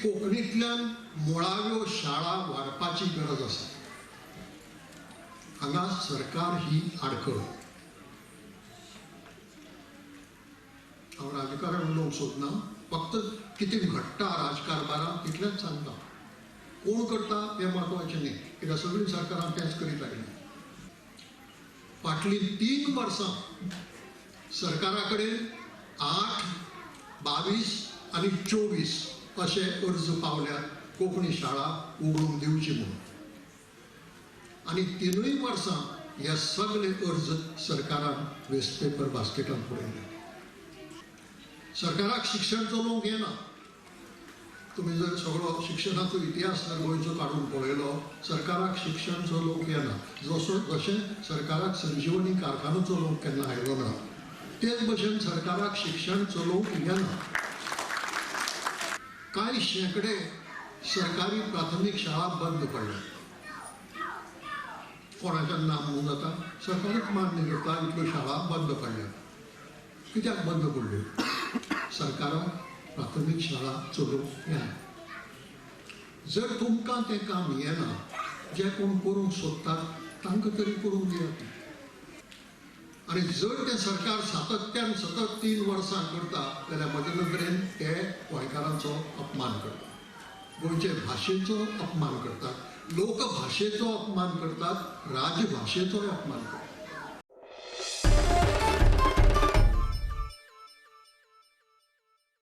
कोंकणींतल्यान मुळाव्यो शाळा वाडपाची गरज आसा. हांगा सरकार ही आडखळ. हांव राजकारण उलोवंक सोदना, फक्त कितें घडटा राजकारभारांत तितलेंच सांगता. कोण करता हें म्हत्वाचें न्ही, कित्याक सगळीं सरकारां तेंच करीत आयलीं. फाटलीं 3 वर्सां सरकारा कडेन 8, 22 आनी 24 अशे अर्ज पावल्यात कोंकणी शाळा उगडूंक दिवची म्हणून. आनी 3 वर्सां हे सगळे अर्ज सरकारान वेस्ट पेपर बास्केटांत उडयले. सरकाराक शिक्षण चलोवंक येना. तुमी जर सगळो शिक्षणाचो इतिहास जर गोंयचो काडून पळयलो, सरकाराक शिक्षण चलोवंक येना. जसो जशें सरकाराक संजीवनी कारखानो चलोवंक केन्ना आयलो ना, तेच भशेन सरकाराक शिक्षण चलोवंक येना. कांय शेंकडे सरकारी प्राथमीक शाळा बंद पडल्या. कोणाच्यान ना म्हणून जाता, सरकारच मान्य करता इतल्यो शाळा बंद पडल्या. कित्याक बंद पडल्यो? सरकाराक प्राथमीक शाळा चलोवंक येना. जर तुमकां तें काम येना, जे कोण करूंक सोदतात तांकां तरी करूंक दियात. आनी जर तें सरकार सातत्यान सतत 3 वर्सां करता जाल्यार म्हजे नदरेन ते गोंयकारांचो अपमान करता, गोंयचे भाशेचो अपमान करतात, लोकभाशेचो अपमान करतात, राजभाशेचोय अपमान करतात.